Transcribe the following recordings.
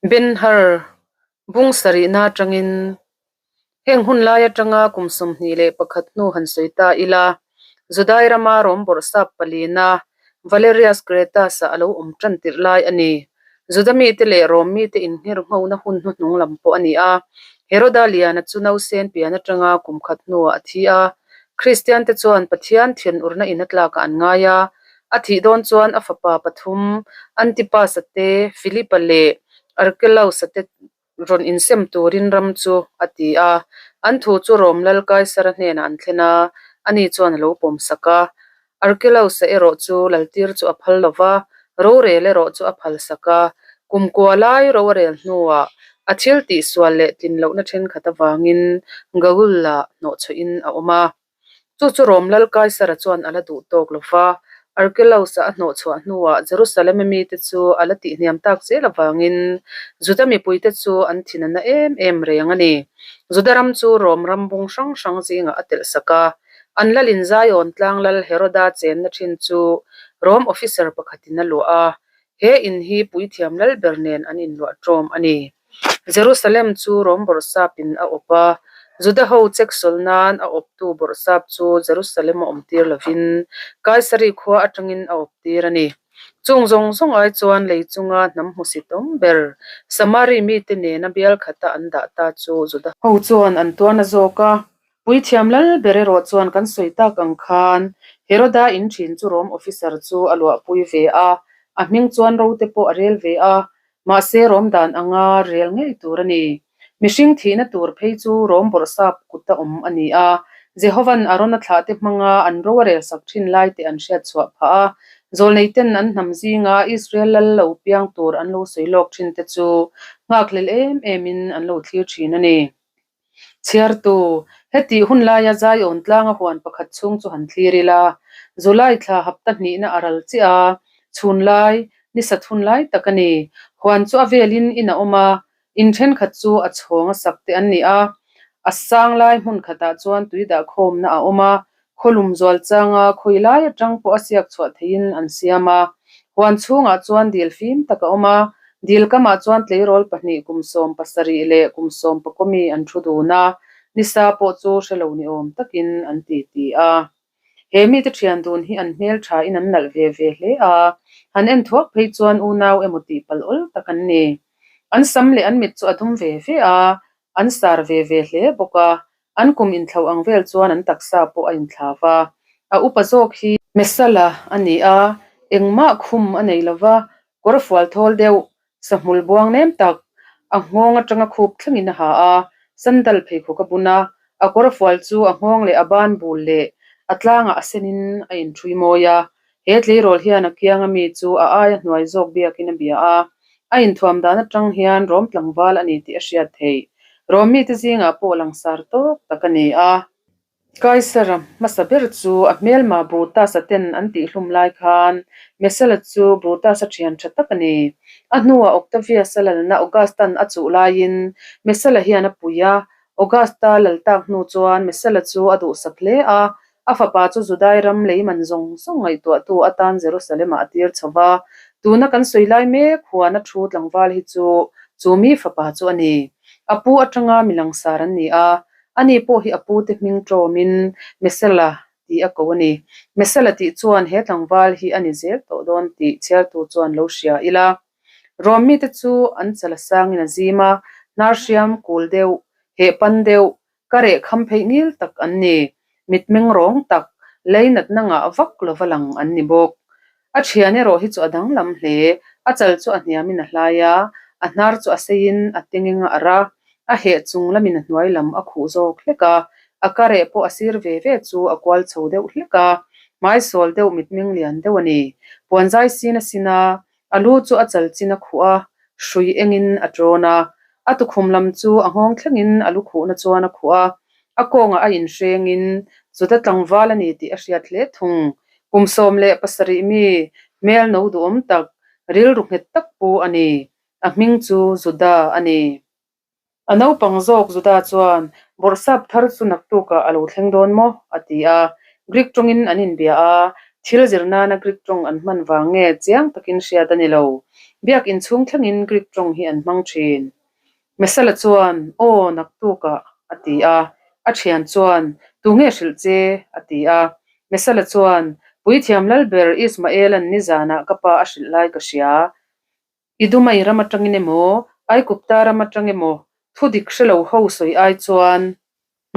Ben-Hur bung sarihna atangin heng hun lai atanga kum 21 hnu han sawi ta ila, Judai rama Rom bawrhsap palina Valerius Gratus-a a lo awm tan tirh lai a ni. Juda mite leh Rom mite inngherhngona hun hnuhnung lam pawh a ni a. Heroda Liana chu nausen pian atanga kum khat hnuah a thi a. Kristiante chuan Pathian thianurna in a tlakah an ngai a. A thih dawn chuan a fapa pathum Antipas-a te, Philip-a leh Archelaus-a te rawn insem turin ram chu a ti a. An thu chu Rom lal Kaisara hnenah an thlen a, ani chuan a lo pawmsak a. Archelaus-a erawh chu laltir chu a phal lo va, rorel erawh chu a phalsak a. Kum kua lai ro a rel hnuah a thil tihsual leh tlin lohna thenkhat avangin Gaul-ah hnawhchhuahin a awm a. Chu chu Rom lal Kaisara chuan a la duh tawk lo va, Archelaus-a a hnawhchhuah hnuah Jerusalem-a mite chu a la tihhniam tak zel avangin Juda mipuite chu an thin a na em em reng a ni. Juda ram chu Rom ram bung hrang hrang zingah a telh sak a, an lalin Zion tlang lal Heroda chenna thin chu Rom officer pakhatin a luah a, he in hi puithiam lal ber nen an inluah ṭawm a ni. Jerusalem chu Rom bawrhsap in a awp a, Juda ho cheksawlh nan a awptu bawrhsap chu Jerusalem a awm tir lovin Kaisari khua atangin a awp tir a ni. Chung zawng zawng ai chuan lei chunga hnam hmusit awm ber Samari mite nena bial khata an dah ta chu Juda ho chuan an tuarna zawk a, Puithiam lal ber erawh chuan kan sawi tak ang khan Heroda in thin chu Rom officer chu a luahpui ve a, a hming chuan ro te pawh a rel ve a, Mahse rawm dan anga rel ngei tur a ni. Mihring thihna tur phei chu rawm bawrhsap kuta awm a ni a. Jehova'n Arona thlahte hmanga an ro a relsak thin laite an hriat chhuah phah a. Zawlneiten an hnam zinga Israel lal lo piang tur an lo sawi lawk thin te chu nghakhlel em emin an lo thlir thin a ni. Chhiartu, Hetih hun laia Zion tlanga huan pakhat chhung chu han thlir ila, July thla hapta hnihna a ral chiah a, chhun lai, ni sat hun lai tak a ni. Huan chu a velin in a awm a, in thenkhat chu a chhawng a sak te an ni a, a sang lai hmun khatah chuan tui dahkhawmna a awm a, Khawlum zual changa khawi lai atang pawh a siak chhuah theihin an siam a. Huan chhungah chuan dil fim tak a awm a, dil kamah chuan tleirawl pahnih kum 17 leh kum 19 mi an thu dun a, nisa pawh chu hre lo ni awm takin an ti ti a. He mite thian dun hi an hmel thain an nalh ve ve hle a, han en thuak phei chuan unau emaw tih palh awl tak an ni. An sam leh an mit chu a dum ve ve a, an sar ve ve hle bawk a, An kum inthlo ang vel chuan an taksa pawh a inthla va. A upa zawk hi. Mesala a ni a, engmah khum a nei lo va, kawr fual thawl deuh, sahmul buang nem tak, a nghawng atanga khup thlengin a ha a, sandal pheikhawk a bun a, a kawr fual chu a nghawng leh a ban bul leh a tlangah a senin a inṭhui mawi a. He tleirawl hian a kianga mi chu a aia hnuai zawk biakin a bia a, a inthuam dan atang hian Rom tlangval a ni tih a hriat theih. Rom mite zingah pawh langsar tawk tak a ni a. Kaisara hmasa ber chu a hmelma Brutus-a ten an tihhlum lai khan Messala chu Brutus-a thian tha tak a ni. A hnuah Octavius-a lalna Augustan a chuh laiin Messala hian a pui a, Augusta lal tak hnu chuan Messala chu a duhsak hle a, A fapa chu Judai ram lei man zawng zawng ngaihtuahtu atan Jerusalem-ah a tir chho va. Tuna kan sawi lai mek huana thu tlangval hi chu chu mi fapa chu a ni. A pu atanga mi langsar an ni a, ani pawh hi a pute hming tlawmin Mesala tih a ko a ni. Mesala tih chuan he tlangval hi a ni zel tawh dawn tih chhiartu chuan lo hria ila. Rom mite chu an chala sangin a zim a, hnar hriam kul deuh, heh pan deuh, Ka reh kham pheih ngil tak an ni. Mitmeng rawng tak, lei natna ngah vak lova lang an ni bawk. A thian erawh hi chu a danglam hle. A chal chu a hniamin a hlai a, a hnar chu a seiin a tengeng a arh a, a heh chung lamin a hnuai lam a khuh zawk hlek a, a ka reh pawh a sir ve ve chu a kual chho deuh hlek a, hmaisawl deuh mitmeng lian deuh a ni. Puanzai sin a sin a, A lu chu a chal chin a khuh a, hrui engin a ṭawn a. A tukhum lam chu a nghawng thlengin a lu khuhna chuan a khuh a. A kawngah a inhrengin Juda tlangval a ni tih a hriat hle thung. Kum 17 mi, hmel no duhawm tak, rilru nghet tak pu a ni. A hming chu Juda a ni. A naupang zawk Juda chuan, Bawrhsap thar chu naktukah a lo thleng dawn maw? a ti a. Greek tawngin an inbia a, thil zir nana Greek tawng an hman vang nge chiang takin hriat a ni lo. Biakin chhung thlengin Greek tawng hi an hmang thin. Mesala chuan, Aw, naktukah, a ti a. A thian chuan, Tunge hrilh che? a ti a. Mesala chuan, Puithiam Lalber Ismaela'n nizanah ka pa a hrilh lai ka hria. Idumai ram atangin emaw, Aikupta ram atang emaw, thu dik hre lo ho sawi ai chuan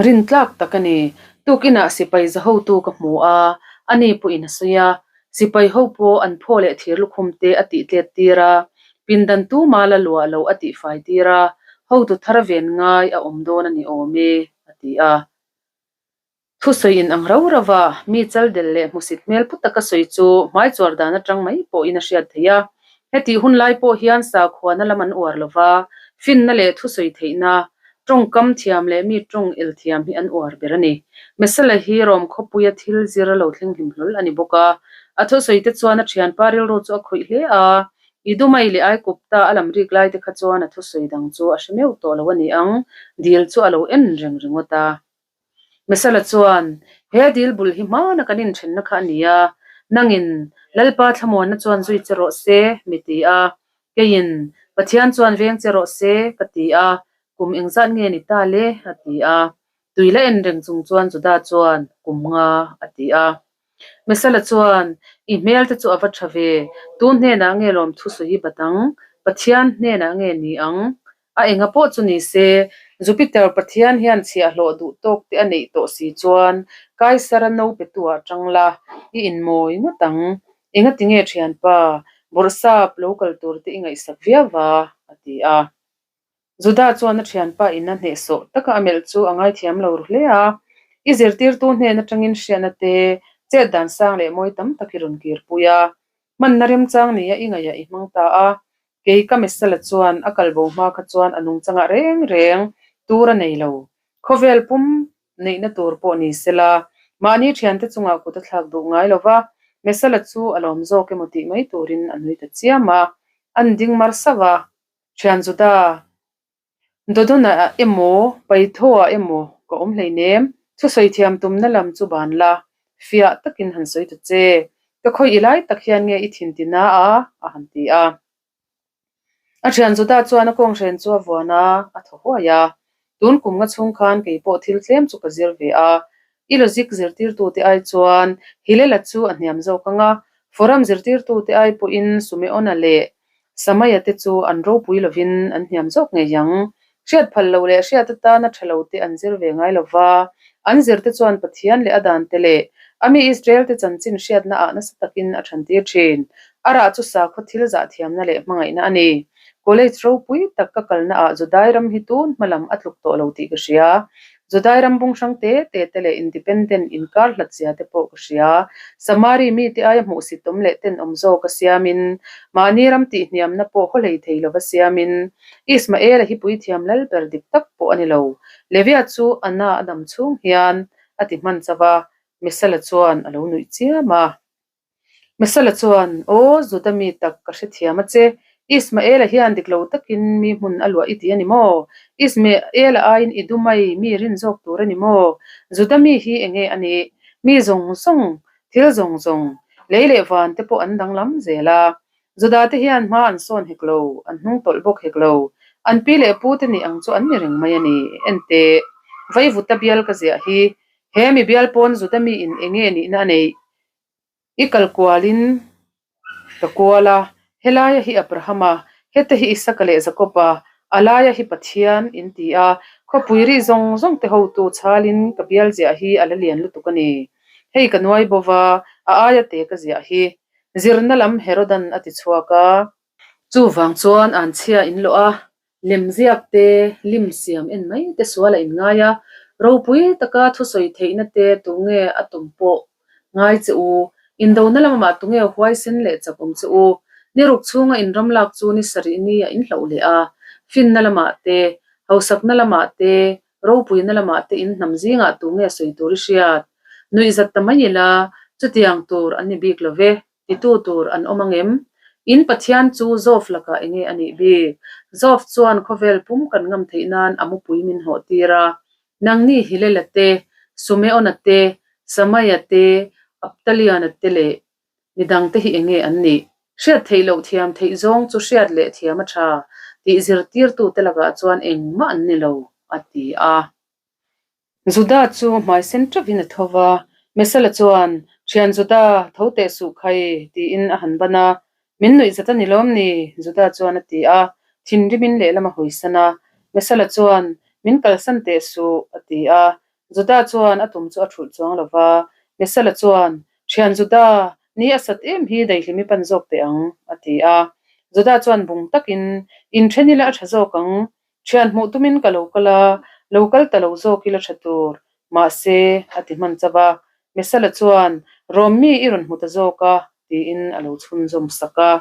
rin tlak tak a ni. Tukinah sipai za hotu ka hmu a, ani pawhin a sawi a. Sipai ho pawh an phaw leh thir lukhum te a tih tlet tir a, pindan tuma la luah loh a tih fai tir a, hotu thar ven ngai a awm dawn a ni awm e, a ti a. Thusawi in ang rau rau a, mi chal del leh hmusit hmel pu taka sawi chu hmaichuar dan atang mai pawhin a hriat theih a. Hetih hun lai pawh hian sakhuana lam an uar lo va, finna leh thusawi theihna, tawngkam thiam leh mi tawng el thiam hi an uar ber a ni. Mesala hi Rom khawpuia thil zir a lo thleng hlim hlawl a ni bawk a. A thusawi te chuan a thianpa rilru chu a khawih hle a, Idumai leh Aikupta a lam rik lai te kha chuan a thusawi dang chu a hre meuh tawh lo a ni ang, dil chu a lo en reng ringawt a. Mesala chuan, He dil bul hi hmana kan inthenna kha a ni a, nangin Lalpa thlamuanna chuan zui che rawh se, mi ti a. Keiin, Pathian chuan veng che rawh se, ka ti a, kum engzat nge ni ta le? a ti a. Tui la en reng chung chuan Juda chuan, Kum nga, a ti a. Mesala chuan, I hmel te chu a va tha ve, tu hnenah nge lawmthu sawi hi bat ang? Pathian hnenah nge ni ang? A enga pawh chu ni se, Jupiter pathian hian chhiahhlawh duh tawk te a neih tawh si chuan Kaisara no petu ah tang la, i inmawi ngawt ang. Enga ti nge thianpa, bawrhsap lo kal tur te i ngaihsak viau va? a ti a. Judah chuan a thianpa in a hnehsawh taka a melh chu a ngaithiam lo ru hle a. I zirtirtu hnen atangin hriatna te, chet dan sang leh mawi tam tak i rawn kirpui a. Hmanna remchang nia i ngaihah i hmang ta a, kei ka Mesala chuan a kalbo hma kha chuan a nungchangah reng reng tur a nei lo. Khawvel pum neihna tur pawh ni sela, mahni thiante chungah kut a thlak duh ngai lo va, Mesala chu a lawm zawk emaw tih mai turin a nui ta chiam a, an ding mar sauh a, Thian Juda Dodona emaw, Paithoa emaw ka awm hleinem, thusawi thiam tumna lam chu ban la, fiah takin han sawi ta che. Ka khawi i lai tak hian nge i thin ti na a? a han ti a. A thian Juda chuan a kawnghren chu a vuan a, a thaw huai a. Tun kum nga chhung khan kei pawh thil tlem chu ka zir ve a. I logic zirtirtute ai chuan Hilela chu a hniam zawk ang a, Forum zirtirtute ai pawhin Sumeona leh Samaia te chu an ropui lovin an hniam zawk ngei ang. Hriat phal lo leh hriat atana tha lo te an zir ve ngai lo va, an zir te chuan Pathian leh a dan te leh a mi Israel te chanchin hriatna ah nasa takin a thantir thin. A rah chu sakhaw thil zahthiamna leh hmangaihna a ni. College ropui tak ka kalna ah Judai ram hi tun hma lam a tluk tawh lo tih ka hria. Judai ram bung hrang te te te leh independent inkar hlat zia te pawh ka hria. Samari mite aia hmuhsitawm leh tenawm zawk a siamin, mahni ram tihhniamna pawh haw hlei thei lova siamin, Ismaela hi puithiam lal ber dik tak pawh a ni lo. Levia chu a na a dam chhung hian a ti hman chauh a, Mesala chuan a lo nuih chiam a. Mesala chuan, Aw, Juda mi tak ka hrethiam a che. Ismaela hian dik lo takin mi hmun a luah i ti a ni maw? Ismaela aiin i dumai mi rin zawk tur a ni maw? Juda mi hi enge a nih? Mi zawng zawng, thil zawng zawng, lei leh van te pawh an danglam zel a. Juda te hian hma an sawn hek lo, an hnung tawlh bawk hek lo. An pi leh pu te nih ang chu an ni reng mai a ni. Enteh, Vaivuta bial ka ziah hi, he mi bial pawn Juda mi in enge nihna a neih? I kal kualin ka kual a, helaia hi Abrahama, heta hi Isaka leh Jakoba, a laia hi Pathian in ti a, khawpui rih zawng zawng te hotu chhalin ka bial ziah hi a la lian lutuk a ni. Hei ka nuai bo va, a aia te ka ziah hi. Zirna lam Herodan a ti chhuak a. Chuvang chuan anchhia in lawh a, Lemziak te, lim siam en mai te sual a inngai a, ropui taka thusawi theihna te tunge a tum pawh ngai che u, indona lamah tunge huaisen leh chak awm che u, ni ruk chhunga inram lak chu ni sarih ni a inhloh leh a, finna lamah te, hausakna lamah te, ropuina lamah te in hnam zingah tunge sawi tur i hriat? Nuihzat ta mai ila, chutiang tur an ni bik lo ve. Titu tur an awm angem? In Pathian chu Zof lakah enge a nih bik? Zof chuan khawvel pum kan ngam theih nan a mupui min hnawh tir a. Nangni Hilela te, Sumeona te, Samaia te, Aptaliana te leh midangte hi enge an nih? Hriat theih loh thiam theih zawng chu hriat leh thiam a tha tih zirtirtute lakah chuan engmah an ni lo, a ti a. Juda chu hmai sen teuhin a tho va, Mesala chuan, Thian Juda, tho teh suh khai, tiin a han ban a. Min nuih zat a ni lawm ni? Juda chuan a ti a, thinrimin lehlam a hawisan a. Mesala chuan, Min kalsan teh suh, a ti a. Juda chuan a tum chu a thulh chuang lo va. Mesala chuan, Thian Juda, ni a sat em hi daihlim i pan zawk teh ang, a ti a. Juda chuan bung takin, Inthen ila a tha zawk ang, Thian hmuh tumin ka lo kal a, lo kal ta lo zawk ila tha tur. Mahse, a ti hman chauh a. Mesala chuan, Rawm mi i rawn hmu ta zawk a, tiin a lo chhunzawm sak a.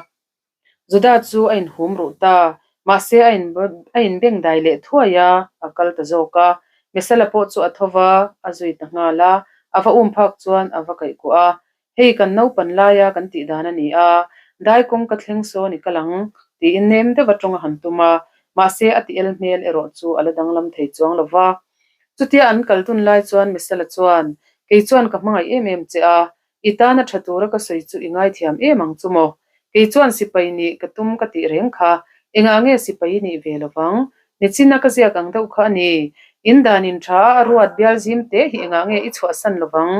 Juda chu a inhum ruh ta, mahse a in a inbengdai leh thuai a, a kal ta zawk a. Mesala pawh chu a tho va, a zui ta nghal a, a va um phak chuan a va kaihkuah a. Hei kan naupan laia kan tih dan a ni a, dai kawng ka thleng sawn i kal ang, tiin nem deuh a tawng a han tum a, mahse a ti el hmel erawh chu a la danglam thei chuang lo va. Chutia an kal dun lai chuan Misala chuan, Kei chuan ka hmangaih em em che a, i tana tha tura ka sawi chu i ngaithiam em ang chu maw? Kei chuan sipai nih ka tum ka tih reng kha, engah nge sipai i nih ve lo vang? Nichina ka ziak ang deuh kha a ni. In danin tha a ruat bial zim te hi engah nge i chhuahsan lo vang?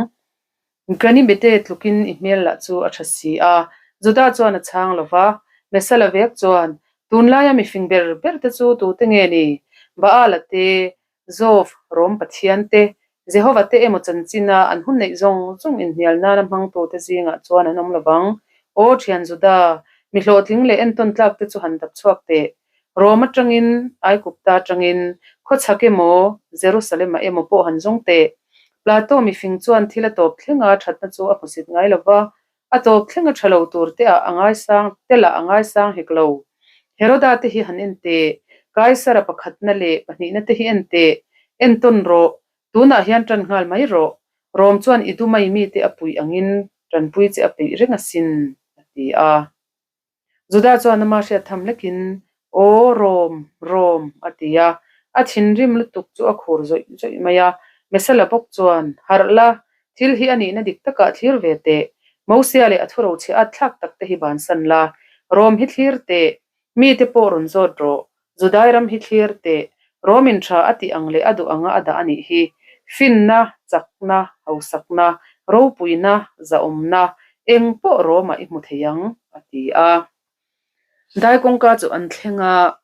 Ganymede tlukin i hmel lah chu a tha si a, Juda chuan a chhang lo va. Mesala vek chuan, Tunlaia mifing ber ber te chu tute nge ni? Baala te, Zov, Rom Pathian te, Jehova te emaw chanchina an hun neih zawng zawng inhnial nana hmangtute zingah chuan an awm lo vang. Aw thian Juda, mi hlawhtling leh entawn tlak te chu han dap chhuak teh. Rom atangin, Aikupta atangin, khawchhak emaw, Jerusalem-ah emaw pawh han zawng teh. Plato mifing chuan thil a tawp thlenga thatna chu a hmusit ngai lo va, a tawp thlenga tha lo tur te ah a ngaisang telah a ngaisang hek lo. Heroda te hi han en teh, Kaisara pakhatna leh pahnihna te hi en teh, entawn rawh, tunah hian tan nghal mai rawh. Rom chuan i dumai mite a puih angin tanpui che a peih reng asin, a ti a. Juda chuan ama hriat tham hlekin, Aw, Rom, Rom, a ti a. A thinrim lutuk chu a khur zawih zawih mai a. Mesala bawk chuan, Harh la, thil hi a nihna dik takah thlir ve teh. Mosia leh a thurochhiah at thlak tak te hi bansan la. Rom hi thlir teh, mite pawh rawn zawt rawh. Judai ram hi thlir teh, Rom-in tha a tih ang leh a duh anga a dah a nih hi. Finna, chakna, hausakna, ropuina, zahawmna, eng pawh Rom-ah i hmu thei ang, a ti a. Dai kawngka chu an thleng a,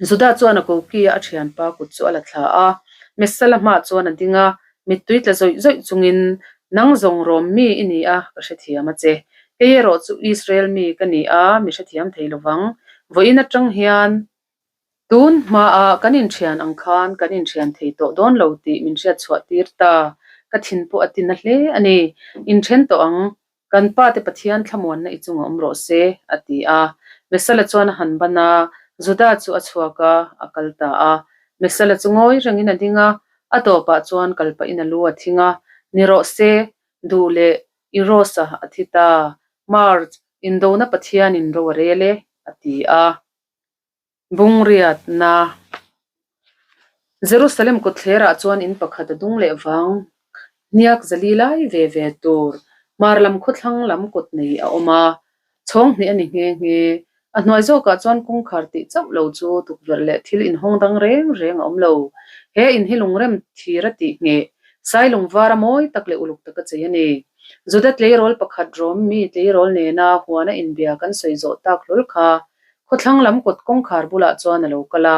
Juda chuan a koki-a a thianpa kut chu a la thla a. Messala hmaah chuan a ding a, mittui tla zawih zawih chungin, Nang zawng Rom mi i ni a, ka hrethiam a che. Kei erawh chu Israel mi ka ni a, mi hrethiam thei lo vang. Vawiin atang hian tun hmaah kan inthian ang khan kan inthian thei tawh dawn lo tih min hriat chhuah tir ta. Ka thin pawh a tina hle a ni. Inthen tawh ang, kan pa te Pathian thlamuanna i chunga awm rawh se, a ti a. Mesala chuan a han ban a, Juda chu a chhuak a, a kal ta a. Mesala chu ngawi rengin a ding a, a tawpah chuan kal pahin a lu a thing a, Ni rawh se, duh leh Eros-a a thi ta. March, Indona Pathianin ro a rel e, a ti a. Bungriatna Jerusalem kawtthlerah chuan in pakhat a dung leh vang. Hniak zali lai ve ve tur hmar lam khawthlang lam kawt nei a awm a. Chhawng hnih a ni nghe nghe. A hnuai zawkah chuan kawngkhar tih chauh lo chu tukverh leh thil inhawng dang reng reng a awm lo. He in hi lungrem thir a tih ngheh, sailung var a mawi tak leh uluk taka chei a ni. Juda tleirawl pakhat rawm mi tleirawl nena huana inbia kan sawi zawh tak hlawl kha khawthlang lam kawt kawngkhar bulah chuan a lo kal a.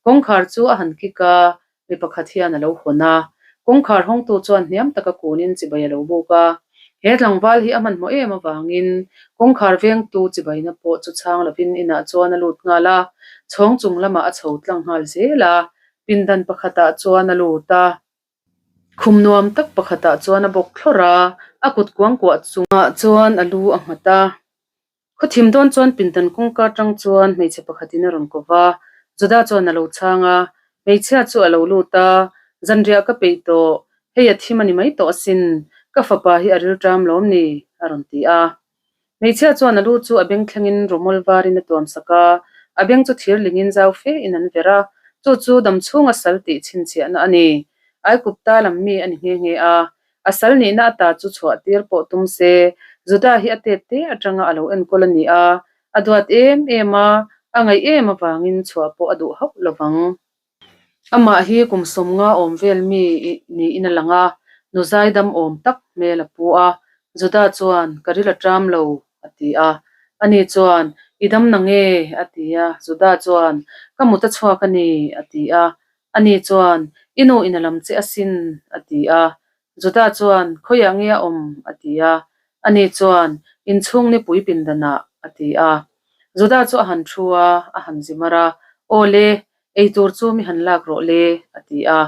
Kawngkhar chu a han kik a, Mi pakhat hian a lo hawn a, kawngkhar hawngtu chuan hniam taka kunin chibai a lo buk a. He tlangval hi a hmanhmawh em avangin kawngkhar vengtu chibaina pawh chu chhang lovin inah chuan a lut nghal a, chhawng chung lamah a chho tlang nghal zel a, pindan pakhatah chuan a lut a. Khum nuam tak pakhatah chuan a bawk thlawrh a, a kut kuangkuah chungah chuan a lu a nghat a. Khawthim dawn chuan pindan kawngka atang chuan hmeichhe pakhatin a rawn ko va, Juda chuan a lo chhang a, hmeichhia chu a lo lut a, Zanriah ka peih tawh, hei a thim a ni mai tawh asin, ka fapa hi a rilṭam lawm ni? a rawn ti a. Hmeichhia chuan a lu chu a beng thlengin rawmawl varin a tuam sak a, a beng chu thir lingin zau fe in an verh a, chu chu damchhunga sal tih chhinchhiahna a ni. Aikupta lam mi a ni nghe nghe a, A sal nihna ata chu chhuah tir pawh tum se. Juda hi a tet te atanga a lo enkawl a ni a, a duat em em a, a ngaih em avangin chhuah pawh a duh hauh lovang. Amah hi kum sawmnga awm vel mi niin a lang a, nu zaidam awm tak hmel a pu a. Juda chuan, Ka ril a ṭam lo, a ti a. Ani chuan, I dam na nge? a ti a. Juda chuan, Ka mut a chhuak a ni, a ti a. Ani chuan, I nu in a lam che asin, a ti a. Juda chuan, Khawiah nge a awm? a ti a. Ani chuan, Inchhung nipui pindanah, a ti a. Juda chu a han thu a, a han zi mar a, Aw le, ei tur chu mi han lak rawh le, a ti a.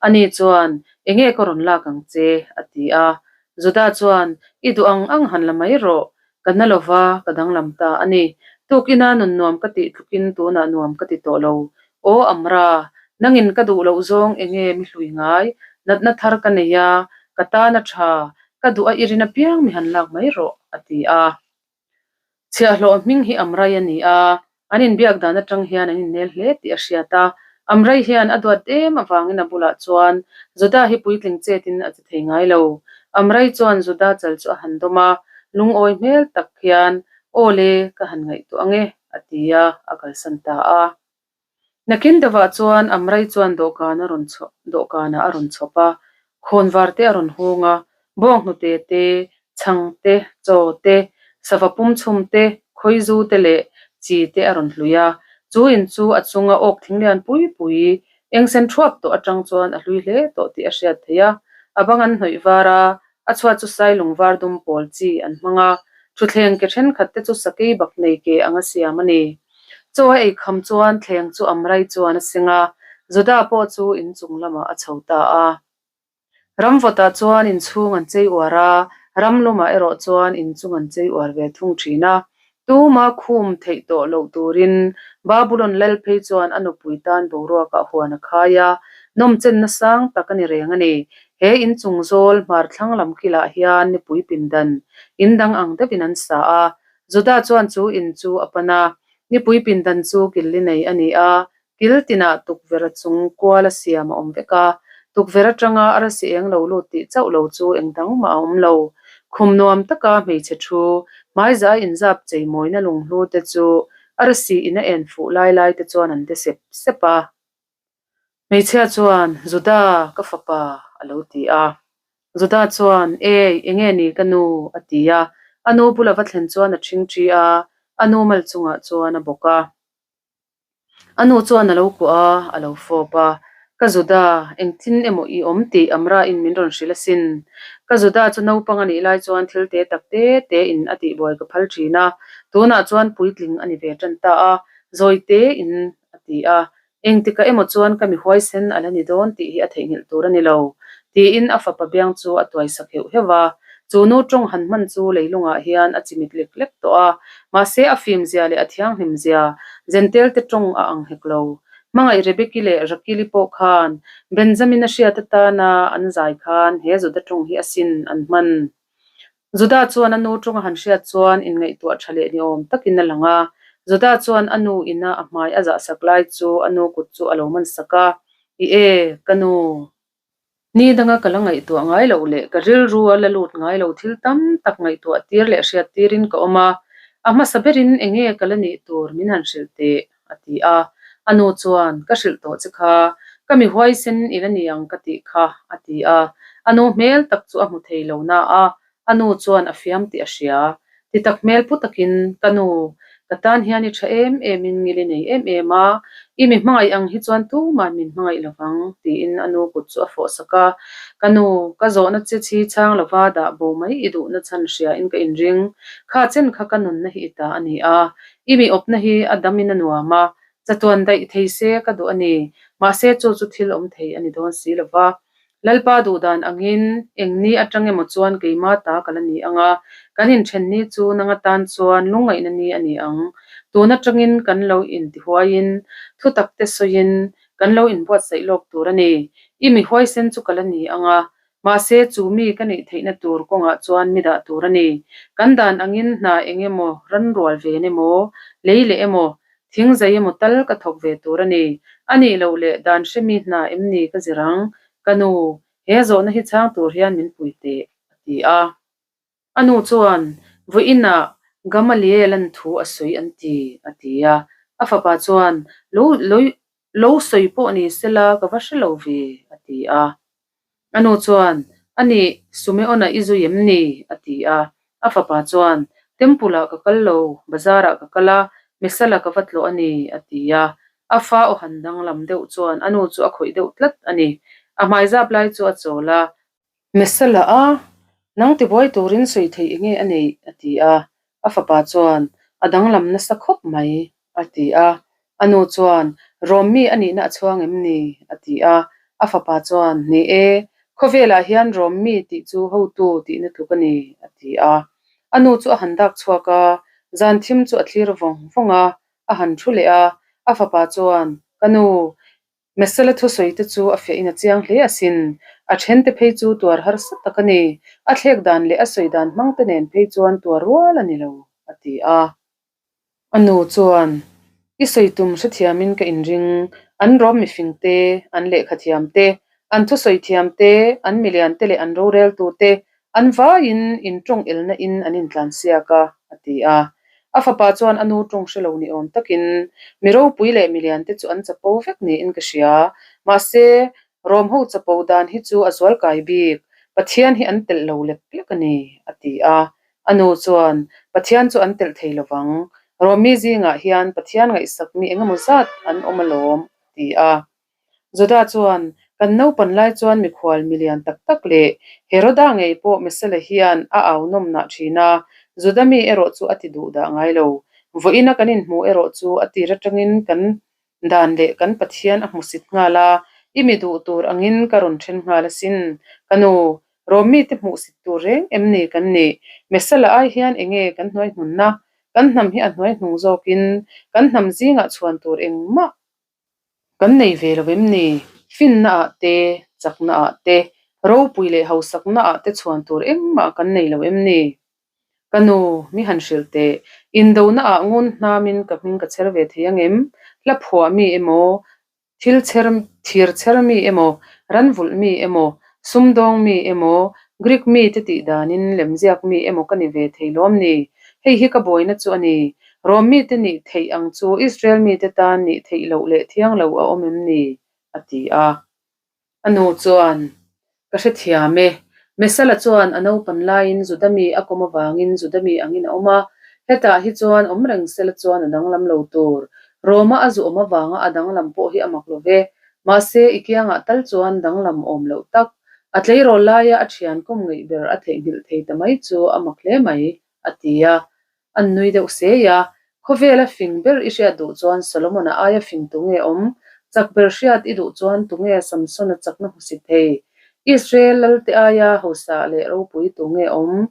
Ani chuan, Enge ka rawn lak ang che? a ti a. Juda chuan, I duh ang ang han la mai rawh, ka na lo va, ka danglam ta a ni. Tukina nun nuam ka tih tlukin tunah nuam ka ti tawh lo. Aw Amra, nangin ka duh loh zawng enge mi hlui ngai? Natna thar ka nei a, ka tan a tha, ka duh a i rin apiang mi han lak mai rawh, a ti a. Chhiahhlawh hming hi Amrai a ni a, an inbiak dan atang hian an innel hle tih a hriat a. Amrai hian a duat em avangin a bulah chuan Juda hi puitling chetin a ti thei ngai lo. Amrai chuan Juda chal chu a han dawm a, lungawi hmel tak hian, Aw le, ka han ngaihtuah ang e, a ti a, a kalsan ta a. Nakin deuhah chuan Amrai chuan dawhkan a rawn chhawp dawhkanah a rawn chhawp a, khawnvar te a rawn hung a, bawnghnute te, chhang te, chaw te, sava pum chhum te, khawizu te leh chi te a rawn hlui a. Chu in chu a chunga awk thing lian pui pui, eng sen thuap tawh atang chuan a hlui hle tawh tih a hriat theih a. A bang an hnawih var a, a chhuat chu sailung var dum pawl chi an hmang a, thutthleng ke thenkhat te chu sakei bak nei ke anga siam a ni. Chaw a ei kham chuan thleng chu Amrai chuan a seng a, Juda pawh chu inchung lamah a chho ta a. Ramvawtah chuan inchhung an chei uar a, ram lumah erawh chuan inchung an chei uar ve thung thin a. Tuma khum theih tawh loh turin Babulon lal phei chuan a nupui tan boruakah huan a khai a, nawmchenna sang tak a ni reng a ni. He inchung zawl hmar thlang lam kilah hian nipui pindan in dang ang deuhin an sa a, Juda chuan chu in chu a pan a, nipui pindan chu kil li nei a ni a, kil tinah tukverh a chung kual a siam a awm vek a, tukverh atanga arsi eng lo lut tih chauh lo chu eng dang mah a awm lo. Khum nuam taka hmeichhe thu, hmaiza a inzap cheimawina lunghlu te chu arsi in a en fuh lai lai te chuan an de sep sep a. Hmeichhia chuan, Juda, ka fapa, a lo ti a. Juda chuan, Ei, enge ni ka nu? a ti a. A nu bula va thlen chuan a ṭhingṭhi a, a nu mal chungah chuan a bawk a. A nu chuan a lo kuah a, a lo fawp a. Ka Juda, engtin emaw i awm tih Amra-in min rawn hrilh asin. Ka Juda chu naupang a nih lai chuan thil te tak te te in a tihbuai ka phal ṭhin a, tunah chuan puitling a ni ve ṭan ta a, zawi te in a ti a. Engtikah emaw chuan ka mi huaisen a la ni dawn tih hi a theihnghilh tur a ni lo, tiin a fapa biang chu a tuai sak heuh heuh a. Chu nu tawng han hman chu leilungah hian a chimit lek lek tawh a, mahse a fimzia leh a thianghlimzia Zentelte tawng a ang hek lo. Hmangaih Rebeki leh Rakili pawh khan Benjamin-a hriat atana an zai khan he Juda tawng hi asin an hman. Juda chuan a nu tawng a han hriat chuan inngaihtuah tha leh ni awm takin a lang a. Juda chuan a nu ina a hmai a zahsak lai chu a nu kut chu a lo man sak a, I e, ka nu. Ni danga ka la ngaihtuah ngai loh leh ka rilru a la lut ngai lo thil tam tak ngaihtuah tir leh hriat tirin ka awm a. A hmasa berin enge ka la nih tur min han hrilh teh, a ti a. A nu chuan, Ka hrilh tawh che kha, ka mi huaisen i la ni ang ka tih kha, a ti a. A nu hmel tak chu a hmu thei lo na a, a nu chuan a fiam tih a hria. Ti tak hmel pu takin, Ka nu, ka tan hian i tha em emin ngil i nei em em a, i mi hmangaih ang hi chuan tuman min hmangaih lo vang, tiin a nu kut chu a fawh sak a. Ka nu, ka zawhna che chhi chhang lova dah bo mai i duhna chhan hriain ka inring. Kha chen kha ka nunna hi i ta a ni a, I mi awpna hi a damin a nuam a, chatuan daih thei se ka duh a ni. Mahse chu chu thil awm thei a ni dawn si lo va. Lalpa duhdan angin eng ni atang emaw chuan keima ta ka la ni ang a, kan inthen ni chu nang atan chuan lungngaihna ni a ni ang. Tun atangin kan lo intihuaiin, thutak te sawiin kan lo inbuatsaih lawk tur a ni. I mi huaisen chu ka la ni ang a, Mahse, chu mi ka neih theihna tur kawngah chuan mi dah tur a ni. Kan dan angin hna eng emaw, ran rual ven emaw, lei leh emaw, thing zai emaw tal ka thawk ve tur a ni. A nih loh leh dan hre mi hna em ni ka zir ang? Ka nu, he zawhna hi chhang tur hian min pui teh, a ti a. A nu chuan, Vawiinah Gamaliel-a'n thu a sawi an ti, a ti a. A fapa chuan, Lo, lo, lo sawi pawh ni sela ka va hre lo ve, a ti a. A nu chuan, A nih, Sumeon-a i zui em ni? a ti a. A fapa chuan, Temple-ah ka kal lo, bazar-ah ka kal a, Mesala ka va tlawh a ni, a ti a. A fa aw han danglam deuh chuan a nu chu a khawih deuh tlat a ni. A hmaizap lai chu a chawl a. Mesala a, nang tibuai turin sawi theih enge a neih? a ti a. A fapa chuan, A danglam nasa khawp mai, a ti a. A nu chuan, Rawm mi a nihna a chhuang em ni? a ti a. A fapa chuan, Ni e, khawvelah hian Rawm mi tih chu hotu tihna tluk a ni, a ti a. A nu chu a han dak chhuak a, zan thim chu a thlir vawng vawng a, a han thu leh a. A fapa chuan, Ka nu, Mesala thusawi te chu a fiahin a chiang hle asin. A then te phei chu tuar harsa tak a ni. A thlek dan leh a sawi dan hmang te nen phei chuan tuar rual a ni lo, a ti a. A nu chuan, I sawi tum hrethiamin ka inring. An rawm mifing te, an lehkha thiam te, an thusawi thiam te, an milian te leh an roreltu te An vaiin in tawng elna in an intlan siak a, a ti a. A fapa chuan a nu tawng hre lo ni awm takin, Mi ropui leh milian te chu an chapo vek niin ka hria. Mahse, Rom ho chapo dan hi chu a zual kai bik, Pathian hi an telh lo lek lek a ni, a ti a. A nu chuan, Pathian chu an telh thei lovang. Rom mi zingah hian Pathian ngaihsak mi engemaw zat an awm alawm, a ti a. Juda chuan, Kan naupan lai chuan mikhual milian tak tak leh Heroda ngei pawh Mesala hian a au nawm nah thin a, Juda mi erawh chu a ti duh dah ngai lo. Vawiina kan inhmuh erawh chu a tir atangin kan dan leh kan Pathian a hmusit nghal a, i mi duh tur angin ka rawn then nghal asin. Ka nu, Rom mite hmuhsit tur reng em ni kan nih? Mesala ai hian enge kan hnuaihnunna? Kan hnam hi a hnuaihnung zawkin kan hnam zingah chhuan tur engmah Kan nei ve lo em ni? Finna ah te, chakna ah te, ropui leh hausakna ah te chhuan tur engmah kan nei lo em ni? Ka nu, mi han hrilh teh, indona ah ngun hnamin ka hming ka chher ve thei ang em? Hla phuah mi emaw, thil chher, thir chher mi emaw, ran vulh mi emaw, sumdawng mi emaw, Greek mi te tih danin lemziak mi emaw ka ni ve thei lawm ni? Hei hi ka buaina chu a ni. Rom mite nih theih ang chu Israel mite tan nih theih loh leh thiang lo a awm em ni? a ti a. A nu chuan, Ka hrethiam e. Mesala chuan a naupan laiin Juda mi a kawm avangin Juda mi angin a awm a, hetah hi chuan awm reng sela chuan a danglam lo tur. Roma a zu awm avanga a danglam pawh hi a mak lo ve. Mahse, i kiangah tal chuan danglam awm loh tak. A tleirawl laia a thian kawm ngeih ber a theihnghilh thei ta mai chu a mak hle mai, a ti a. An nui deuh sei a, Khawvela fing ber i hriat duh chuan Solomon-a aia fing tunge awm? Chak ber hriat i duh chuan tunge Samson-a chakna hmusit thei? Israel lalte aia hausa leh ropui tunge awm?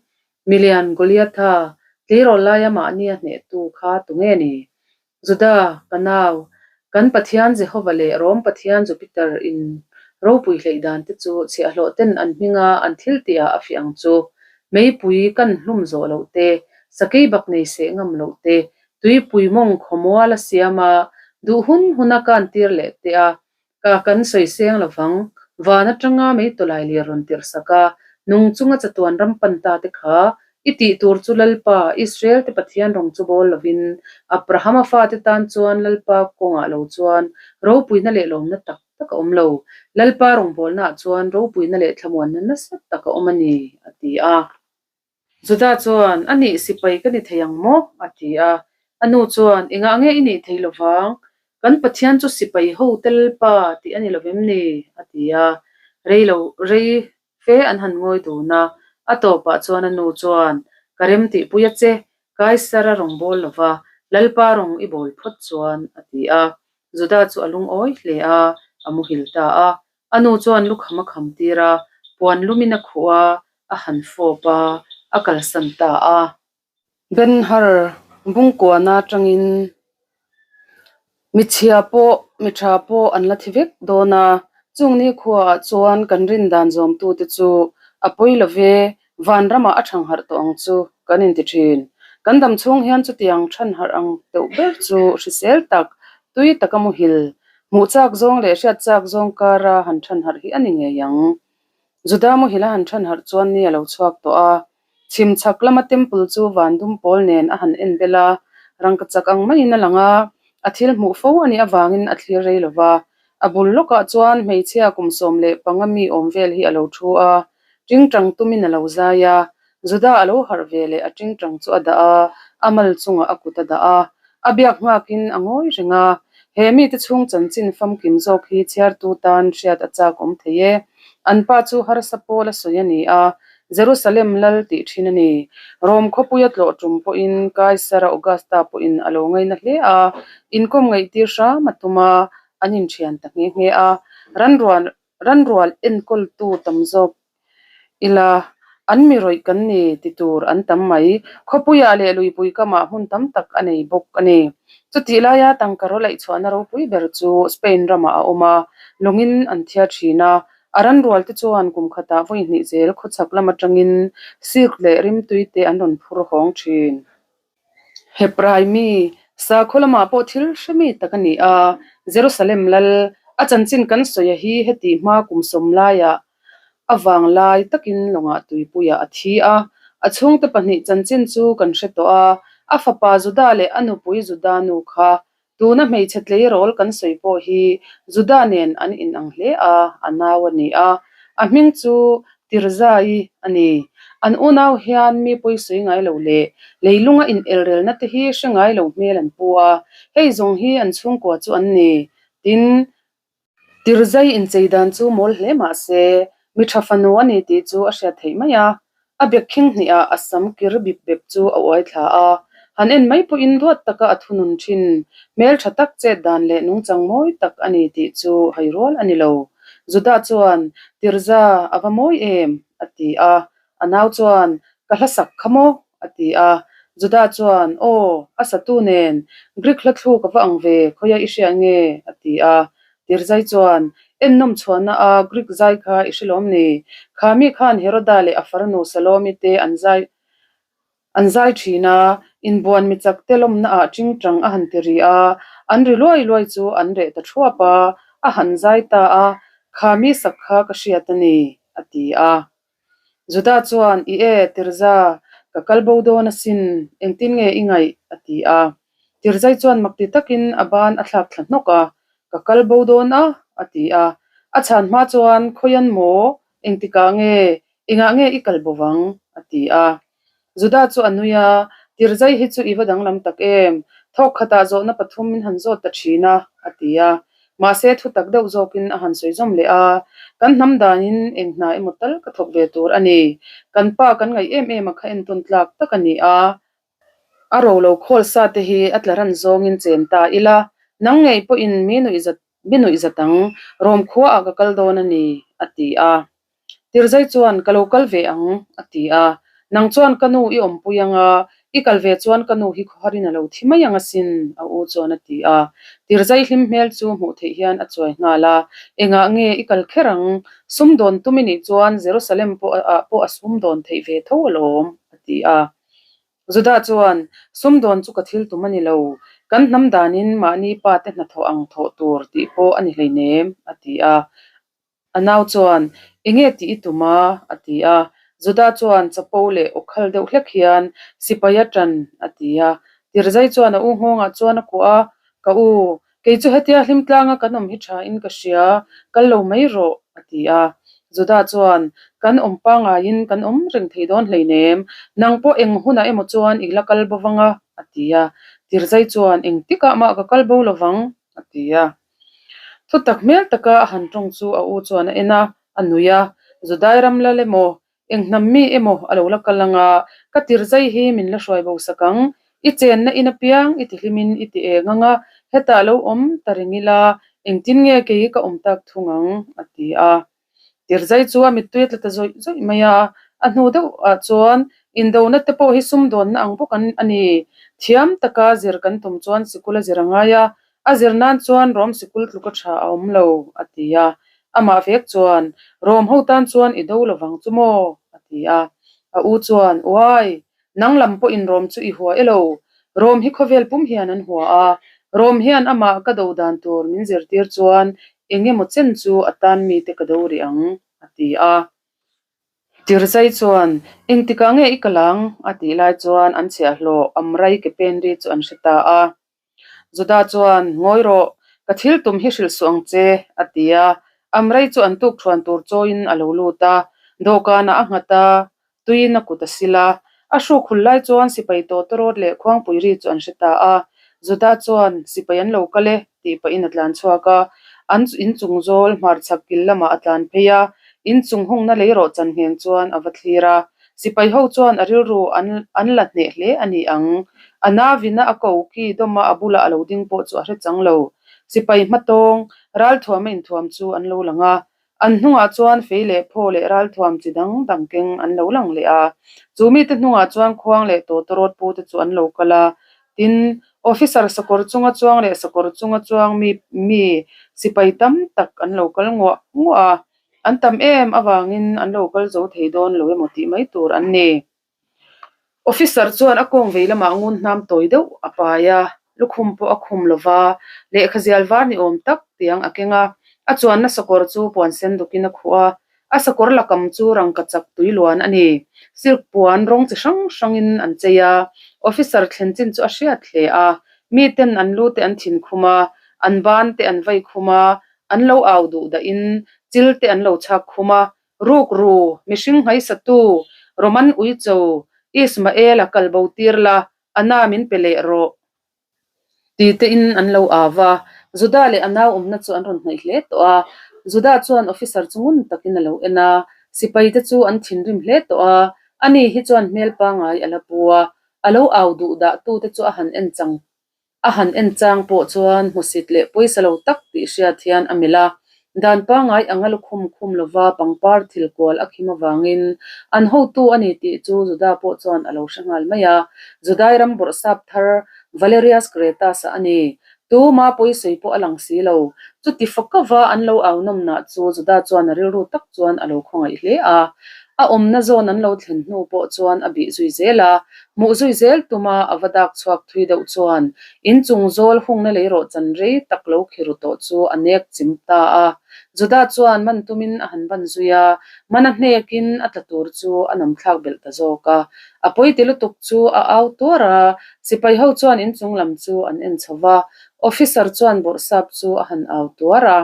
Milian Goliatha, tleirawl laia mahnia hnehtu kha tunge ni? Juda, ka nau, kan Pathian Jehova leh Rom Pathian Jupiter in ropui hleih dan te chu chhiahhlawh ten an hminga an thil tihah a fiah ang chu. Meipui kan hlum zawh loh te, sakei bak nei seh ngam loh te, tuipui mawng khawmual a siam a, duh hun huna kan tir leh te a, Ka kan sawi seng lo vang. Van atanga meitawlai lir rawn tirh sak a, nung chunga chatuan ram pan ta te kha, i tih tur chu Lalpa, Israel te Pathian rawng chu bawl lovin, Abrahama fate tan chuan Lalpa kawngah lo chuan ropuina leh lawmna tak tak a awm lo. Lalpa rawngbawlnaah chuan ropuina leh thlamuanna nasa tak a awm a ni, a ti a. Juda chuan, A nih, sipai ka ni thei ang maw? a ti a. A nu chuan, Engah nge i nih thei lo vang? Kan Pathian chu sipai ho tel pa tih a ni lo vem ni? a ti a. Rei lo, rei fe an han ngawi dun a. A tawpah chuan a nu chuan, Ka rem tihpui a che, Kaisara rawn bawl lo va, Lalpa rawn i bawl phawt chuan, a ti a. Juda chu a lungawi hle a, a muhil ta a. A nu chuan lukham a kham tir a, puan lumin a khuh a, a han fawp a, a kalsan ta a. Ben-Hur Bungkuana atangin michhia pawh mi tha pawh an la thi vek dawn a, chung ni khuaah chuan kan rin dan zawmtute chu a pawi lo ve, vanramah a thangharh tawh ang chu kan inti thin. Kan dam chhung hian chutiang thanharh ang deuh ber chu hrisel tak, tui taka muhil, hmuh chak zawng leh hriat chak zawng kara han thanharh hi a ni ngei ang. Juda muhil a han thanharh chuan ni a lo chhuak tawh a. Chhim chhak lama temple chu van dum pawl nen a han en bel a, rangkachak ang maiin a lang a, a thil hmuh fo a nih avangin a thlir rei lo va. A bul lawkah chuan hmeichhia kum 15 mi awm vel hi a lo thu a, tingtang tumin a lo zai a, Juda a lo harh ve leh a tingtang chu a dah a, a mal chungah a kut a dah a, a biak nghakin a ngawi reng a. He mite chhung chanchin famkim zawk hi chhiartu tan hriat a chak awm thei e. An pa chu harsa pawl a sawi a ni a, Jerusalem lal tih thin a ni. Rom khawpuia tlawh tum pawhin Kaisara Augusta pawhin a lo ngaina hle a, inkawm ngaihtir hram a tum a, an inthian ta nghe nghe a. Ranrual ranrual enkawltu tam zawk ila, an mi rawih kan ni ti tur an tam mai. Khawpuiah leh luipui kamah hmun tam tak a nei bawk a ni. Chutih laia tangka raw laihchhuahna ropui ber chu Spain ramah a awm a, lawngin an thiar thin a. A ranrual te chuan kum khatah vawi hnih zel khawchhak lam atangin silk leh rimtui te an rawn phur hawng thin. Hebrai mi, sakhaw lamah pawh thil hre mi tak a ni a, Jerusalem lal, a chanchin kan sawi a hi heti hma kum sawm laiah a vang lai takin lawngah tuipuiah a thi a. A chhungte pahnih chanchin chu kan hre tawh a, a fapa Juda leh a nupui Juda nu kha Tuna hmeichhe tleirawl kan sawi pawh hi Juda nen an inang hle a, a nau a ni a. A hming chu Tirzai a ni. An unau hian mi pawi sawi ngai lo leh leilunga inelrelna te hi hre ngai lo hmel an pu a, hei zawng hi an chhungkua chu an ni. Tin, Tirzai inchei dan chu mawl hle mah se, mi tha fanu a ni tih chu a hriat theih mai a. A bek khing hnihah a sam kir bip bep chu a uai thla a. Han en mai pawhin duat taka a thunun thin. Hmel tha tak chet dan leh nungchang mawi tak a ni tih chu hai rual a ni lo. Judah chuan, Tirza, a va mawi em? a ti a. A nau chuan, Ka hla sak kha maw? a ti a. Judah chuan, Aw, a satu nen, Greek hla thluk a va ang ve, khawia i hria nge? a ti a. Tirzai chuan, Ennawm chhuahna a Greek zai kha i hre lawm ni? Kha mi khan Heroda leh a farnu Salomi te an zai an zai thin a, inbuan mi chak te lawmna ah tingtang a han ti ri a, an ri luai luai chu an reh ta thuap a, a han zai ta a, Kha mi sak kha ka hriat a ni, a ti a. Judah chuan, I e, Tirza, ka kal bo dawn asin, engtin nge i ngaih? a ti a. Tirzai chuan makti takin a ban a thlak thla hnawk a, Ka kal bo dawn a, a ti a. A chhan hma chuan, Khawian maw? Engtikah nge? Engah nge i kal bo vang? a ti a. Judah chu a nui a, Tirzai hi chu i va danglam tak em? Thawk khatah zawhna pathum min han zawt ta thin a, a ti a. Mahse, thu tak deuh zawkin a han sawi zawm leh a, Kan hnam danin eng hna emaw tal ka thawk ve tur a ni. Kan pa kan ngaih em em a kha entawn tlak tak a ni a. A ro lo khawl sa te hi a tla ran zawngin chen ta ila, nang ngei pawhin mi nuih zat mi nuih zat ang, Rom khuaah ka kal dawn a ni, a ti a. Tirzai chuan, Ka lo kal ve ang, a ti a. Nang chuan ka nu i awmpui ang a, i kal ve chuan ka nu hi khawharin a lo thi mai ang asin, a u chuan a ti a. Tirzai hlim hmel chu hmuh theih hian a chuai nghal a, Engah nge i kal kher ang? Sumdawn tum i nih chuan Jerusalem pawh ah pawh a sumdawn theih ve tho alawm, a ti a. Judah chuan, Sumdawn chu ka thil tum a ni lo. Kan hnam danin mahni pa te hnathawh ang thawh tur tih pawh a ni hleinem, a ti a. A nau chuan, Enge tih i tum a? a ti a. Judah chuan chapo leh awkhal deuh hlek hian, Sipai a tan, a ti a. Tirzai chuan a u nghawngah chuan a kuah a, Ka u, kei chu hetia hlim tlanga kan awm hi tha in ka hria, kal lo mai rawh, a ti a. Judah chuan, Kan awm pangaiin kan awm reng thei dawn hleinem, nang pawh eng hunah emaw chuan i la kal bo vang a, a ti a. Tirzai chuan, Engtikah mah ka kal bo lo vang, a ti a. Thutak hmel taka a han tawng chu a u chuan a en a, a nui a, Judai ram lal emaw, eng hnam mi emaw a lo la kal ang a, ka tir zai hi min la hruai bo sak ang, i chenna in apiang i ti hlimin i ti eng ang a, hetah lo awm ta reng ila, engtin nge kei ka awm tak thung ang, a ti a. Tirzai chu a mittui a tla ta zawih zawih mai a, a hnu deuh ah chuan indona te pawh hi sumdawnna ang bawk an a ni. Thiam taka zir kan tum chuan sikul a zir a ngai a, a zir nan chuan Rom sikul tluka tha a awm lo, a ti a. Amah vek chuan, Rom ho tan chuan i do lovang chu maw? a ti a. A u chuan, Uai! Nang lam pawhin Rom chu i hua e lo. Rom hi khawvel pum hian an hua a, Rom hian amah ka do dan tur min zirtir chuan eng emaw chen chu a tan mite ka do rih ang, a ti a. Tirzai chuan, Engtikah nge i kal ang? a tih lai chuan an chhiahhlawh Amrai ke pen ri chu an hre ta a. Juda chuan, Ngawi rawh, ka thil tum hi hrilh suh ang che, a ti a. Amrai chu an tuk thuan tur chawiin a lo lut a, dawhkanah a nghat a, tuiin a kut a sil a. A hruk hul lai chuan sipai tawtawrawt leh khuangpui ri chu an hre ta a. Juda chuan, Sipai an lo kal e, tih pahin a tlan chhuak a. An inchung zawl hmarchhak kil lamah a tlan phei a, inchung hungna lei rawh chan ngheng chuan a va thlir a. Sipai ho chuan a rilru an an la hneh hle a ni ang. A navina a ko ki dawma a bula a lo ding pawh chu a hre chang lo. Sipai hmatawng, ralthuama inthuam chu an lo lang a. An hnungah chuan fei leh phaw leh ralthuam chi dang dang keng an lo lang leh a. Chu mite hnungah chuan khuang leh tawtawrawt pu te chu an lo kal a. Tin, officer sakawr chunga chuang leh sakawr chunga chuang mi mi sipai tam tak an lo kal nguah nguah a. An tam em avangin an lo kal zo thei dawn lo emaw tih mai tur an ni. Officer chuan a kawng vei lamah ngun hnam tawi deuh a pai a, lukhum pawh a khum lo va, lehkha zial var ni awm tak tiang a keng a, a chuanna sakawr chu puan sen dukin a khuh a, a sakawr lakam chu rangka chak tui luan a ni. Silk puan rawng chi hrang hrangin an chei a, officer thlen chin chu a hriat hle a, miten an lu te an thin khum a, an ban te an vai khum a, an lo au duh dahin chil te an lo chhak khum a, Ruk ru, mihring hmaisatu, Roman Uicho, Ismael-a kal bo tir la, a na min pe leh rawh. Ti tein an lo au a, Judah leh a nau awmna chu an rawn hnaih hle tawh a. Judah chuan officer chu ngun takin a lo en a, sipai te chu an thinrim hle tawh a, ani hi chuan hmel pangai a la pu a, a lo au duh dah tu te chu a han en chang A han en chang pawh chuan hmusit leh pawisa lo tak tih hriat hian a melh a, dan pangngai anga lukhum khum lova pangpar thil kual a khim avangin an hotu a ni tih chu Juda pawh chuan a lo hre nghal mai a. Judai ram bawrhsap thar Valerius Gratus-a a ni. Tuma pawisawi pawh a lang si lo. Chuti fakava an lo au nawmnah chu Juda chuan a rilru tak chuan a lo khawngaih hle a. A awmna zawn an lo thlen hnu pawh chuan a bih zui zel a, hmuh zui zel tuma a va dak chhuak thui deuh chuan inchung zawl hungna lei rawh chan rei tak lo khiru tawh chu a nek chim ta a. Judah chuan man tumin a han ban zui a, man a hnekin a tla tur chu a nam thlak belh ta zawk a. A pawiti lutuk chu a au tuar a, sipai ho chuan inchung lam chu an en chho va, officer chuan bawrhsap chu a han au tuar a.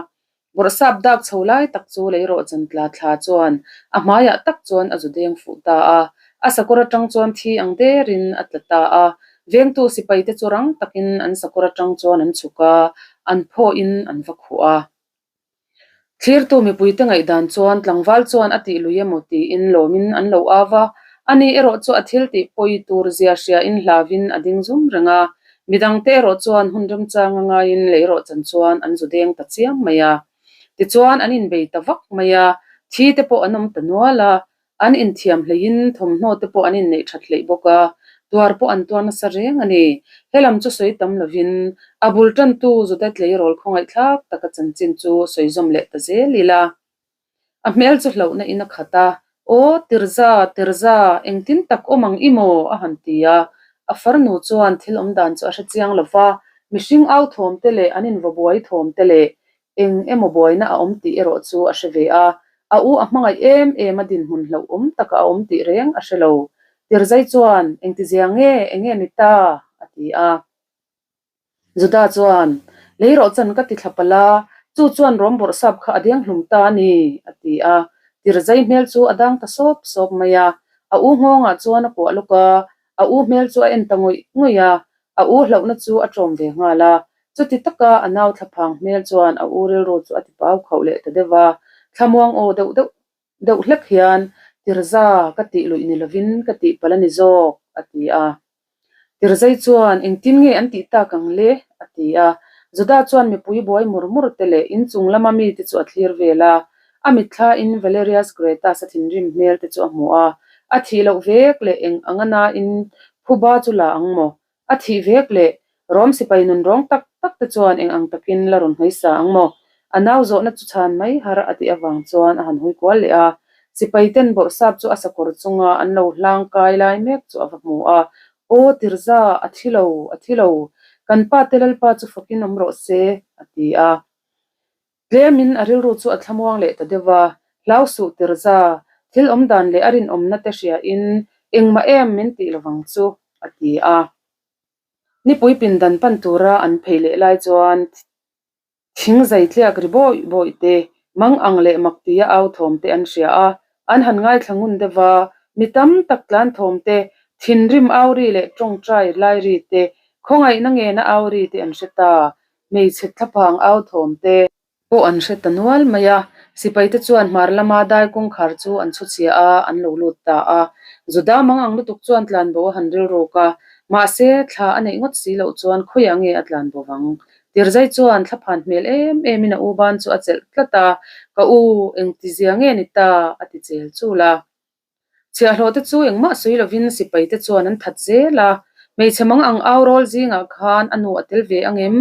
Bawrhsap dak chho lai tak chu lei rawh chan tla thla chuan a hmaiah tak chuan a zu deng fuh ta a, a sakawr atang chuan thi ang derin a tla ta a. Vengtu sipai te chu rang takin an sakawr atang chuan an chhuk a, an phawhin an va khuh a. Thlirtu mipuite ngaihdan chuan tlangval chuan a tih lui emaw tiin lawmin an lo au a, ani erawh chu a thil tih pawi tur zia hriain hlauvin a ding zum reng a. Midangte erawh chuan hun remchang a ngaiin lei rawh chan chuan an zu deng ta chiam mai a. Tichuan an inbei ta vak mai a, thi te pawh an awm ta nual a, an inthiam hleihin thawmhnaw te pawh an inneih that hleih bawk a, tuar pawh an tuar nasa reng a ni. Helam chu sawi tam lovin a bul tantu Juda tleirawl khawngaihthlak taka chanchin chu sawi zawm leh ta zel ila. A hmel chu hlauhna in a khat a, Aw, Tirza, Tirza, engtin tak awm ang i maw? a han ti a. A farnu chuan thil awm dan chu a hre chiang lo va, mihring au thawm te leh an invaw buai thawm te leh eng emaw buaina a awm tih erawh chu a hre ve a. A u a hmangaih em em a dinhmun hlauhawm taka a awm tih reng a hre lo. Tirzai chuan, Engtizia nge, enge ni ta? a ti a. Juda chuan, Lei rawh chan ka ti thla palh a, chu chuan rawm bawrhsap kha a deng hlum ta a ni, a ti a. Tirzai hmel chu a dang ta sawp sawp mai a. A u nghawngah chuan a kuah lawk a, a u hmel chu a en ta ngawih ngawih a. A u hlauhna chu a ṭawm ve nghal a. Chuti taka a nau thlaphang hmel chuan a u rilru chu a ti pau khauh leh ta deuh a. Thlamuang aw deuh deuh deuh hlek hian, Tirza, ka tih luih ni lovin ka tih palh a ni zawk, a ti a. Tirzai chuan, Engtin nge an tih tak ang le? a ti a. Judah chuan mipui buai mur mur te leh inchung lama mite chu a thlir vel a. A mitthlain Valerius Gratus a thinrim hmel te chu a hmu a. A thih loh vek leh eng anga nain phuba chu la ang maw? A thih vek leh Rom sipai nun rawng tak tak te chuan eng ang takin la rawn hmaisa ang maw? A nau zawhna chu chhan mai har a tih avang chuan a han hui kual leh a. Sipai ten bawrhsap chu a sakawr chunga an lo hlang kai lai mek chu a va hmu a. Aw Tirza, a thi lo, a thi lo. Kan pa te Lalpa chu fakin awm rawh se, a ti a. Tlemin a rilru chu a thlamuang leh ta deuh a, Hlau suh Tirza, Thil awm dan leh a rinawmna te hriain engmah em min tih lovang chu, a ti a. Nipui pindan pan tura an phei leh lai chuan thing zai tliak ri bawih bawih te, mang ang leh mak tia au thawm te an hria a, an han ngaithla ngun deuh va, mi tam tak tlan thawm te, thinrim au ri leh tawngtai lai ri te, khawngaihna ngena au ri te an hre ta, hmeichhe thlaphang au thawm te. Pawh an hre ta nual mai a, sipaite chuan hmar lama dai kawngkhar chu an chhu chhia a, an lo lut ta a. Juda mang ang lutuk chuan tlanbo a han rilruk a, mahse, thla a neih ngawt si loh chuan khawiah nge a tlanbo vang? Tirzai chuan thlaphan hmel em emin a u ban chu a chelh tlat a, Ka u, engtizia nge ni ta? a ti chel chul a. Chhiahhlawh te chu engmah sawi lovin sipai te chuan an that zel a, hmeichhe mang ang au rawl zingah khan a nu a tel ve ang em?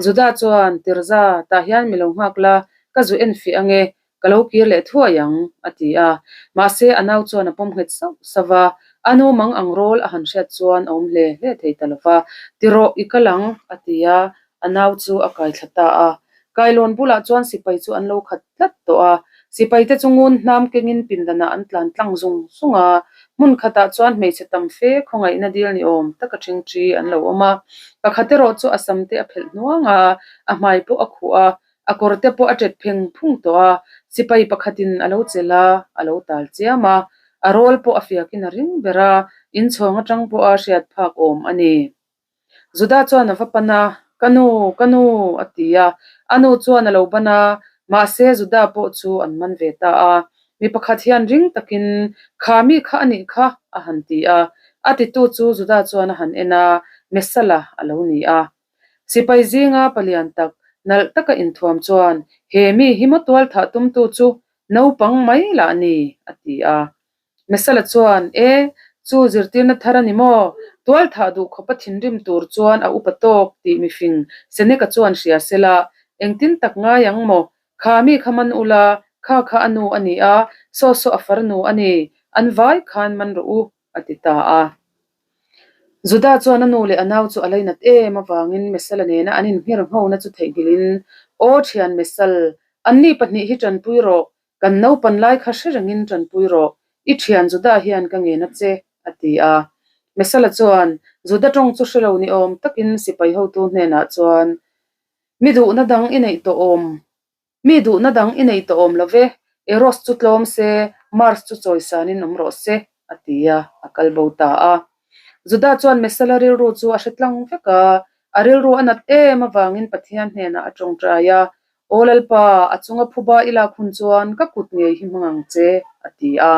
Juda chuan, Tirza, tah hian mi lo nghak la, ka zu en fih ang e, ka lo kir leh thuai ang, a ti a. Mahse, a nau chuan a pawm nghet sauh sauh a, a nu mang ang rawl a han hriat chuan a awm hle hle thei ta lo va, Ti rawh, i kal ang, a ti a, a nau chu a kai thla ta a. Kailawn bulah chuan sipai chu an lo khat tlat tawh a, sipaite chu ngun hnam kengin pindanah an tlan tlang zung zung a, hmun khatah chuan hmeichhe tam fe khawngaihna dil ni awm taka ṭhingṭhi an lo awm a, pakhat erawh chu a sam te a phelh hnuang a, a hmai pawh a khuh a, a kawr te pawh a ṭet pheng phung tawh a, sipai pakhatin a lo chelh a, a lo tal chiam a, a rawl pawh a fiakin a ring ber a, inchhawng aṭang pawha hriat phak awm a ni. Juda chuan a va pan a, Ka nu, ka nu, a ti a. A nu chuan a lo ban a, mahse Juda pawh chu an man ve ta a. Mi pakhat hian ring takin, Kha mi kha a nih kha, a han ti a. A titu chu Juda chuan a han en a, Mesala a lo ni a. Sipai zinga palian tak, nalh taka inthuam chuan, He mi hi maw tual thah tumtu chu naupang mai lah ni, a ti a. Mesala chuan, E, chu zirtirna thar a ni maw? Tual thah duh khawpa thinrim tur chuan a upa tawk tih mifing Seneca chuan hria se la, engtin tak ngai ang maw? Kha mi kha man ula, kha kha a nu a ni a, saw saw a farnu a ni, an vai khan man rawh u, a ti ta a. Juda chuan a nu leh a nau chu a lainat em avangin Mesala nena an inngher nghona chu theihnghilhin, Aw thian Mesal, anni pahnih hi tanpui rawh, Kan naupan lai kha hre rengin tanpui rawh, i thian Juda hian ka ngen a che, a ti a. Mesala chuan Juda tawng chu hre lo ni awm takin sipai hotu hnenah chuan, Mi duhna dang i neih tawh awm, mi duhna dang i nei tawh awm lo ve, Eros chu tlawm se, Mars chu chawisanin awm rawh se, a ti a, a kal bo ta a. Juda chuan Mesala rilru chu a hre tlang vek a, a rilru a nat em avangin Pathian hnenah a tawngtai a, Aw Lalpa, a chunga phuba i lak hun chuan ka kut ngei hi hmang ang che, a ti a.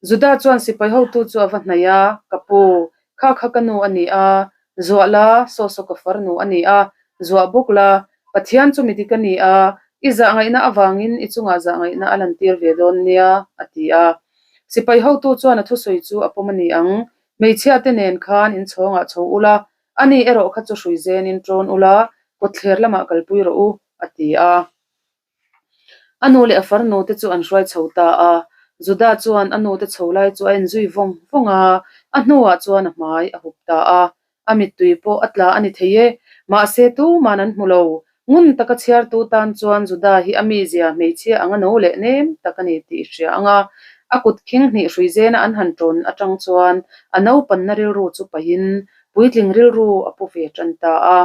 Juda chuan sipai hotu chu a va hnaih a, Ka pu, kha kha ka nu a ni a, zuah la, saw saw ka farnu a ni a, zuah bawk la, Pathian chu mi dik a ni a, i zahngaihna avangin i chungah zahngaihna a lantir ve dawn nia, a ti a. Sipai hotu chuan a thusawi chu a pawm a ni ang, Hmeichhiate nen khan inchhawngah chho ula, Ani erawh kha chu hrui zenin ṭawn ula, kawtthler lamah kalpui rawh u, a ti a. A nu leh a farnu te chu an hruai chho ta a. Juda chuan a nu te chho lai chu a enzui vawng vawng a, a hnuah chuan a hmai a hup ta a. A mittui pawh a tla a ni thei e, mahse tuman an hmu lo. Ngun taka chhiartu tan chuan Juda hi a mizia hmeichhia anga no leh nem tak a ni tih i hria ang a. A kut khing hnih hrui zena an han ṭawn aṭang chuan a naupanna rilru chu pahin Puitling rilru a pu ve tan ta a.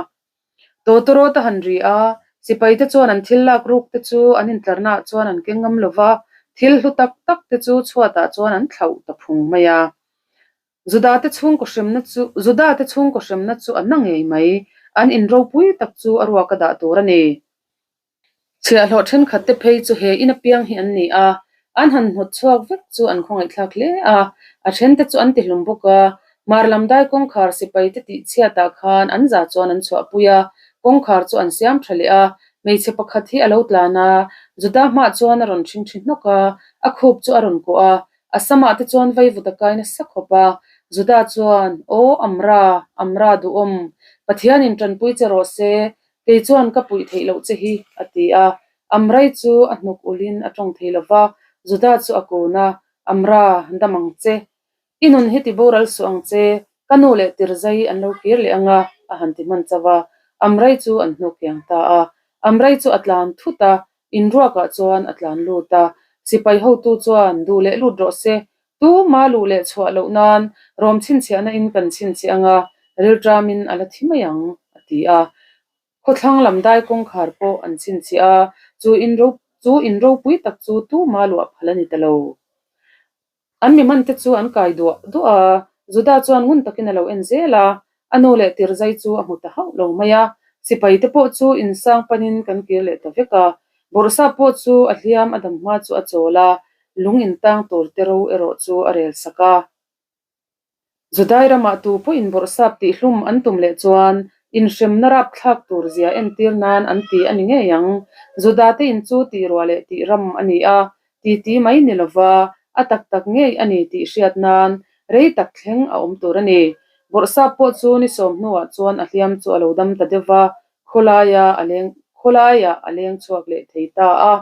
Tawtawrawt a han ri a, sipaite chuan an thil lak ruk te chu an intlarnaah chuan an keng ngam lo va, thil hlu tak tak te chu chhuatah chuan an thlauh ta phung mai a. Judate chhungkaw hremna chu Judate chhungkaw hremna chu a na ngei mai, an inropui tak chu a ruak a dah tur a ni. Chhiahhlawh thenkhat te phei chu he in apiang hi an ni a, an han hnawt chhuak vek chu an khawngaihthlak hle a, a then te chu an ti hlum bawk a, Hmar lam dai kawngkhar sipai te tih chhiatah khan an za chuan an chhuahpui a, kawngkhar chu an siam tha leh a, hmeichhe pakhat hi a lo tlan a, Juda hmah chuan a rawn ṭhingṭhi hnawk a, a khup chu a rawn kawh a, a samah te chuan vaivut a kai nasa khawp a, Juda chuan, Aw Amra, Amra duhawm, Pathianin ṭanpui che rawh se, Kei chuan ka puih theih loh che hi, a ti a. Amrai chu a hnuk ulhin a tawng thei lo va, Juda chu a kun a, Amra, dam ang che. I nun hi ti boral suh ang che, ka nu leh Tirzai an lo kir leh ang a, a han ti hman chauh a. Amrai chu an hnuk kiang ta a. Amrai chu a tlan thut a, inruakah chuan a tlan lut a. Sipai hotu chuan duh leh lut rawh se, tuma luh leh chhuah loh nan rawm chhinchhiahna in kan chhinchhiah anga rilṭamin a la thi mai ang, a ti a. Khawthlang lam dai kawngkhar pawh an chhinchhiah a, chu in chu in ropui tak chu tuma luah phal a ni ta lo. An mi man te chu an kai duah duah a, Juda chuan ngun takin a lo en zel a, a nu leh Tirzai chu a hmu ta hauh lo mai a, sipai te pawh chu insang panin kan kir leh ta vek a, Bawrhsa pawh chu a hliam a dam hma chu a chawl a, lung intang tur te ro erawh chu a rel sak a. Judai ramah tu pawhin bawrhsap tihhlum an tum leh chuan inhremna rapthlak tur zia entir nan an ti a ni ngei ang. Judate in chu tih ruah leh tih ram a ni a, titi mai ni lova a tak tak ngei a ni tih hriat nan rei tak thleng a awm tur a ni. Bawrhsap pawh chu ni sawm hnuah chuan a hliam chu a lo dam ta deuh va, khawlaia a leng khawlaiah a leng chhuak leh thei ta a.